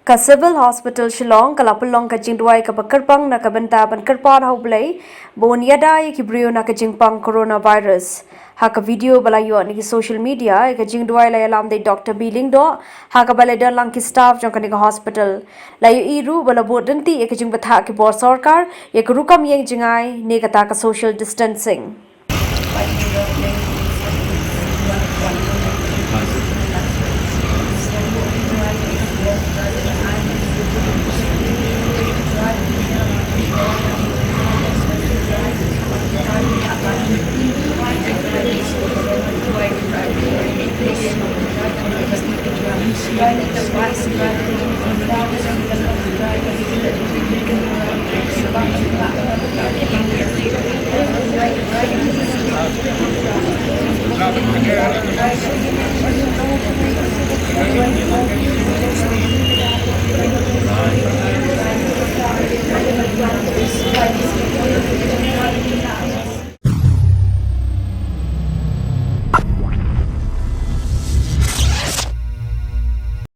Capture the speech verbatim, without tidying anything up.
Ka Civil Hospital Shillong ka la pynlong ka jingduwai kaba kyrpang na ka bynta ban kyrpad ha U Blei ba un ïada ïa ki briew na ka jingpang coronavirus. Ha ka video ba la ïoh na ki social media, ïa ka jingduwai la ïalam da i Doctor B Lyngdoh, ha kaba la don lang ki staff jong kane ka hospital. La ïohi ruh ba la bud ryntih ïa ka jingbthah ki bor sorkar ïa ka rukom ïeng jngai ne kata ka social distancing.